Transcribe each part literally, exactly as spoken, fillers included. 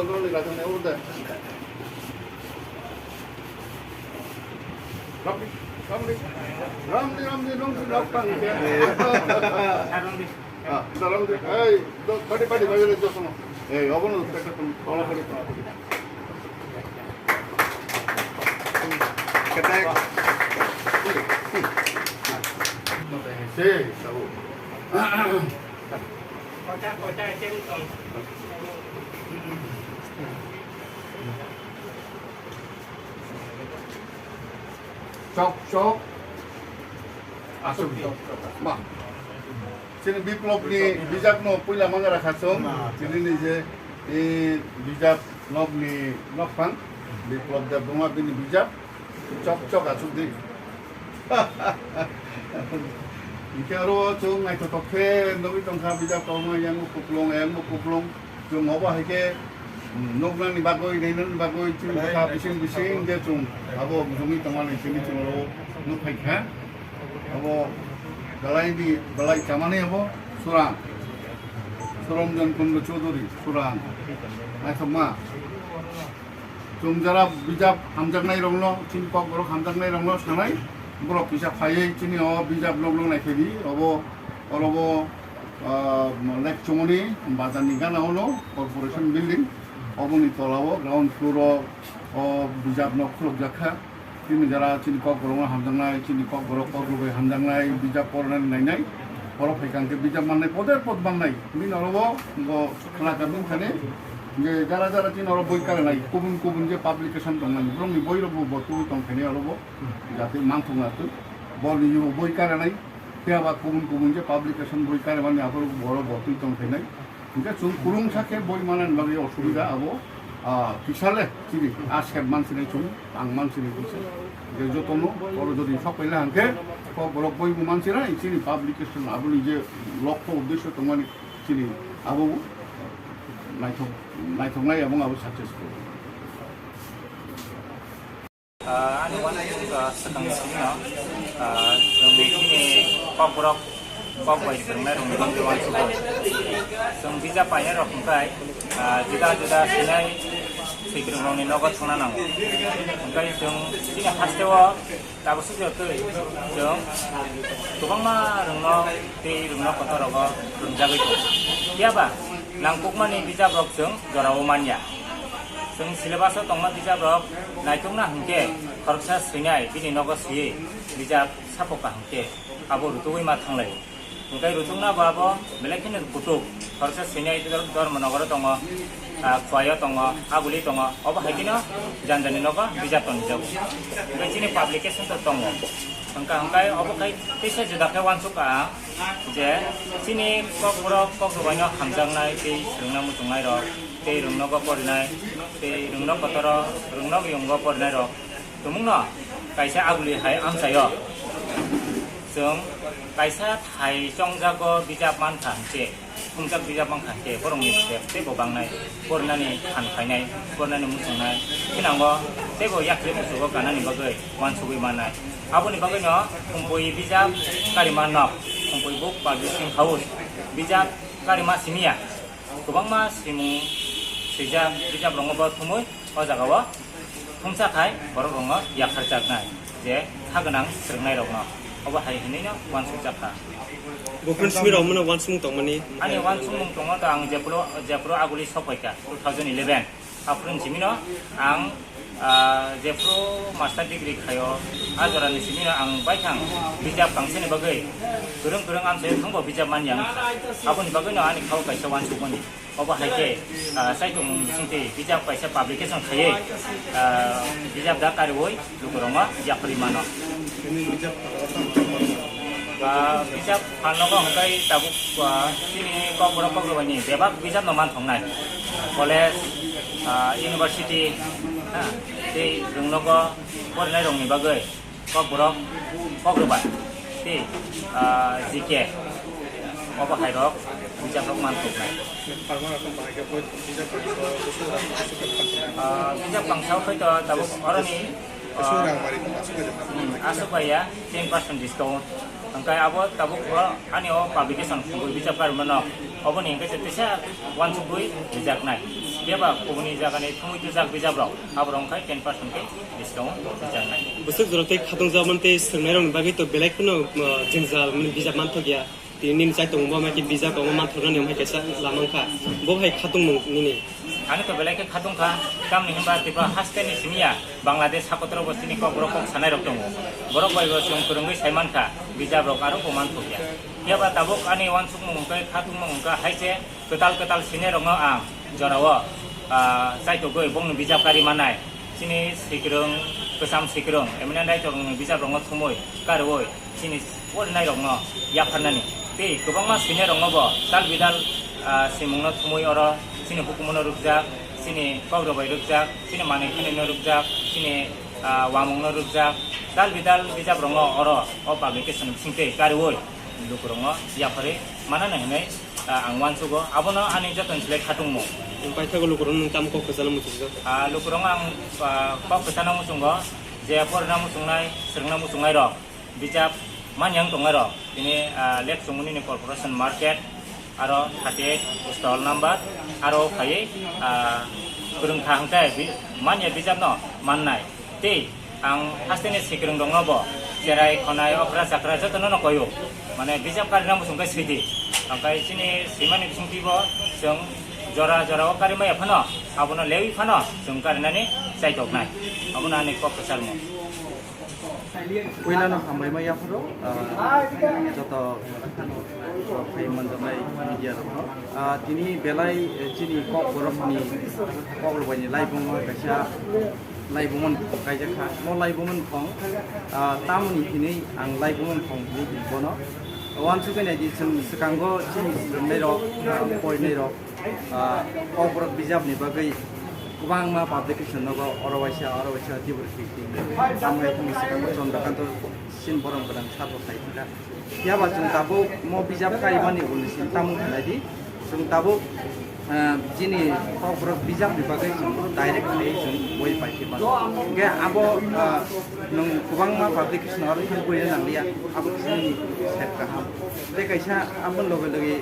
Ramdi, Ramdi, Ramdi, nong si nok tang. Ah, Ramdi, hey, do, padi, padi, padi, do, sono. Hey, obo no, padi, padi, padi. Ketek. Hey, tahu. Chok, chok. Aswk di. Ma. Chini Biplop ni bijap no puila mangara khasong. Chini ni je, eh, bijap nok ni nokphang. Biplop Debbarma bini bijap. Chok chok achuk di. Hingke aro chwng naithotok khe nugwi tongkha bijap kokrwma yang bo kuplung, yang bo kuplung. Chwng obo hai khe, mm, nuknani bagwi, nainani bagwi chini bwkha bising bising je chwng abo jongwi tongmani simi chwng aro nukphai kha. Abo belai ni, belai chamani abo Surang. Suranjan Kunda Chaudhary, Surang. Naithokma. Chwng jara bijap hamjaknai rokno, chini kokborok hamjaknai rokno sanai, borok kisa phaiwi chini o bijap nokno naiphai di, obo, orobo, ah, Lake Chomoni bazar ni gana ono corporation building, oboni tola o ground floor o, o bijap nok khulukjak kha. Chini jara chini kokborok no hamjaknai, chini kokborok kokrwbai hamjaknai, bijap pornani nainai, borok phaikha hwnkhe bijap mannai, poder pod mannai, bini orobo bo khwlakha bini thani. Je jara jara chini oro boi karanai, kubun kubun je publication tongnai, borokni boi rok bo bo tubui tongkhainai oro bo, jate mangthok na twi. Boni yo boi karanai, phiya ba kubun kubun je publication boi karamani aphuru bo oro bo twi tongkhainai. Hingke chwng kurungsa khe boi manani bagwi osubida abo, ah, kisa le chini a set mansinai chwng tang mansinai kisa. Hingke jotono oro jodi sok paila hingke kok borok boi bo mansinai chini publication aboni je lokho uddesho tongmani chini abo naithok, naithoknai abo abo successful. Ah, ani uansuk, ah, swkang simi no, ah, chwng bini kokborok, kok bai swrwngnai rokni bagwi uansukgo. Chwng bijap painai rok hwnkhe, ah, juda juda swinai swikwrwng rokni nogo thangna nango. Hwnkhe chwng chini haste o tabuk swk twi chwng kwbangma rwngno tei rwngno kotor rogo rwngjagwi tongo. Phiya ba nangkukmani bijap rok chwng jora o manya. Chwng syllabus o tongma bijap rok naitukna hwnkhe khoroksa swinai bini nogo swiwi bijap sapokha hwnkhe abo rutugwi ma thanglai. Hwnkhe rutukna bo abo belai kheno kutuk. Khoroksa swinai dor-, Dharmanagar o tongo, ah, Khowai o tongo, Aguli tongo, obo hai kheno jani jani nogo bijap tonijago. Hwnkhe chini publication to tongo. Hwnkha hwnkhe obo khai teisa juda khe uansukha ang je chini kokborok kokborok bai no hamjaknai tei swrwngna muchungnai rok. Tei rwngnogo porinai, tei rwngnog kotoro, rwngnog yungo porinai rok tumungno kaisa aguli hai amchaio. Chwng kaisa thai chongjago bijap mankha hwnkhe, thumjak bijap mankha hwnkhe, borokni step teibo bangnai, porinani phan phainai, porinani muchungnai, thinango teibo yakri muchugo kanani bagwi uansugwi mannai. Aboni bagwino Khumpui bijap karima nok, Khumpui Book Publishing House bijap karima simiya. Kwbangma swimung swijak, bijap rokno bo thumwi o jaga o thumsa khai borok rokno yakharjaknai je kha gwnang swrwngnai rokno obo hai hinwi no uansukjak kha. Buphang simi rok mano uansukmung tongmani. Ani uansukmung tongo to ang jephuru, jephuru aguli sopaikha two thousand eleven. Aphuru ni simi no ang, ah, jephuru master degree khaio, a jora ni simi no ang baithang bijap kangsani bagwi kwrwng kwrwng amchai thangbo bijap manya wngkha. Aboni bagwi no ani khao kaisa uansukmani. Obo hai khe, ah, chaitumung bisingtwi bijap kaisa publication khaiwi, ah, bijap da kariwi lukurokno yakarwi mano. Ah, bijap phalnogo hwnkhe tabuk, ah, chini kokborok kokrwbaini bebak bijapno manthoknai. College, ah, university, ha, tei rwngnogo porinairokni bagwi. Kokborok, kokrwbai, tei, ah, G K, obo hai rok bijakrok man thoknai. Ah, bijak bangsa o khaito tabuk oroni, ah, hmm, aswk bai ya, ten percent discount. Hwnkhe abo tabuk bo ani o publication kubui bijap karimano, oboni hwnkhe se teisa uansukgwi rijaknai. Phiya ba kubuni jagani thumwi twijak bijaprok, aborok hwnkhe ten percent khe discount rijaknai. Bwswk jora tei khatungjakmani tei swrwngnairokni bagwi to belai kheno, uh, jwngjal, mane bijap manthokya. Tini nini chai tongmungbo amai khe bijap tongo manthoknani amai kaisa lama wngkha. Bo hai khatungmung nini. Ani to belai khe khatungkha, tamni hinba Tripura hasteni simi ya, Bangladesh hakotoro bo chini kokborok kok sanairok tongo. Borok bai bo chwng kwrwngwi sai mankha, bijaprok aro bo manthokya. Phiya ba tabuk ani uansukmung hwnkhe, khatungmung hwnkhe hai se kwtal kwtal sinairokno ang jorao, ah, chaitogwi bongni bijap kari manai. Chini sikrwng, kwcham sikrwng, eminent writer-rokni bijaprokno thumwi, karwi, chini porinairokno yapharnani. Tei kwbangma sinairokno bo tal bidal, ah, simungno thumwi oro chini hukumono rwkjak, chini kokro bai rwkjak, chini manwi khanino rwkjak, chini, ah, uamungno rwkjak, tal bidal bijaprokno oro o publication bisingtwi karwi lukurokno yapharwi manani hwnwi, ah, ang uansugo. Abono ani jotoni slai khatungmung. Paithago lukurokno nwng tamo kok kwchana muchungo? Ah, lukurokno ang, ah, kok kwchana muchungo je porina muchungnai, swrwngna muchungnairok, bijap manyang tongnairok, tini, ah, Lake Chumuni ni Corporation Market, aro thirty eight stall number, aro phaiwi, ah, kwrwngkha hwnkhe bi-, manya bijapno mannai. Tei ang hasteni sikrwng rokno bo cherai khonai okra chakra jotono no koyo, mane bijap karina muchung khe swidi. Hwnkhe chini swimani bisingtwi bo chwng jora jora o kari maya phano abono lewi phano chwng karinani chaitoknai. Abono ani kok kwcharmung. Puilano hambai ma yapharo, ah, joto phai manjaknai media rokno. Ah, tini belai, eh, chini kokborokni, kokborokni laibungo kaisa laibumani kaijak kha. Mo laibumani thong, ah, tamoni hinwi ang laibumani thong hinwi bono. Uansukwi naidi chwng swkango chini swrwngnairok, ah, porinairok, ah, kokborok bijapni bagwi kwbangma publication nogo oro waisa, oro waisa, tibur khikti. Tamo hai tini swkango Chandrakanta sin borom gwnang sabo khai thangkha. Phiya ba chwng tabuk mo bijap kaimani ulni sin tamo khnai di. Chwng tabuk, ah, chini kokborok bijapni bagwi chwng direct khlaiwi chwng boi pai khe mano. Hwnkhe abo, ah, nwng kwbangma publication oro thang buina nangliya, abo chini sep kaham. Tei kaisa aboni loge loge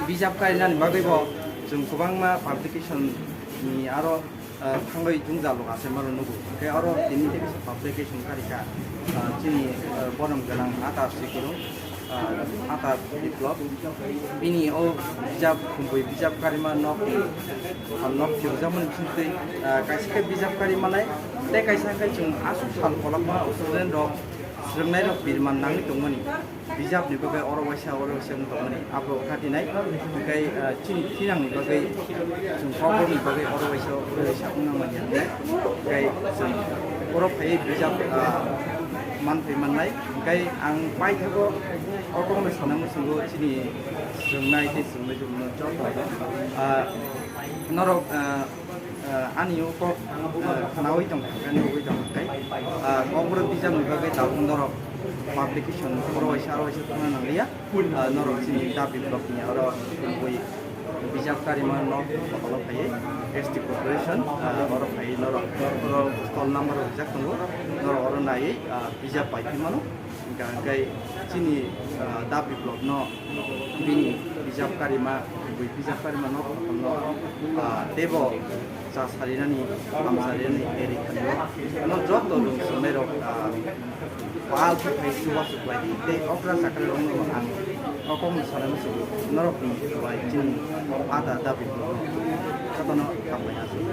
bijap kainani bagwi bo chwng kwbangma publication ni aro, ah, thangwi jwngjal rok achaima rw nugo. Hwnkhe oro tini publication karika, ah, chini, ah, borom gwnang Ata Sikrwng, ah, Ata Biplop. Bini o bijap, kumbui bijap karima nok, ah, nok phiyokjakmani bisingtwi, ah, kaisa khe bijap kari manai, tei kaisa khe chwng aswk sal kolokma student rok, swrwngnairok birman nangwi tongmani. Bijapni bagwi oro waisa, oro waisa wng tongmani, abo kha dinai. Hwnkhe, ah, chini thinangni bagwi, chwng kokborokni bagwi oro waisa, oro waisa wngna manya hwnwi. Hwnkhe chwng borok phaiwi bijap, ah, manthai mannai. Hwnkhe ang paithago o kokno sana muchungo chini swrwngnai tei swrwngnairokno joto, ah, norok, ah, Ah, ani o kok, ah, khnaui tong kha, nugui tong kha. Ah, kokborok bijapni bagwi tabuk norok publication oro waisa, aro waisa thangna nangliya. Ah, norok chini dabi block ni oro bui bijap karima nok hokolo phaiwi S T corporation, ah, oro phaiwi norok oro stall number rijak tongo, norok oro naiwi, ah, bijap pai phi mano. Hingkha hingkhai chini, ah, dabi block no bini bijap karima, bui bijap karima no, no, ah, teibo cha sarinani, ham sarinani eri khanio. Ano joto rung swngnai rok, ah, pal thai chuba chuklai di. Tei okra chakra rok no ang kokong ni sanai muchungo norok ni bai chini ada dabi block no joto no hambai asuk.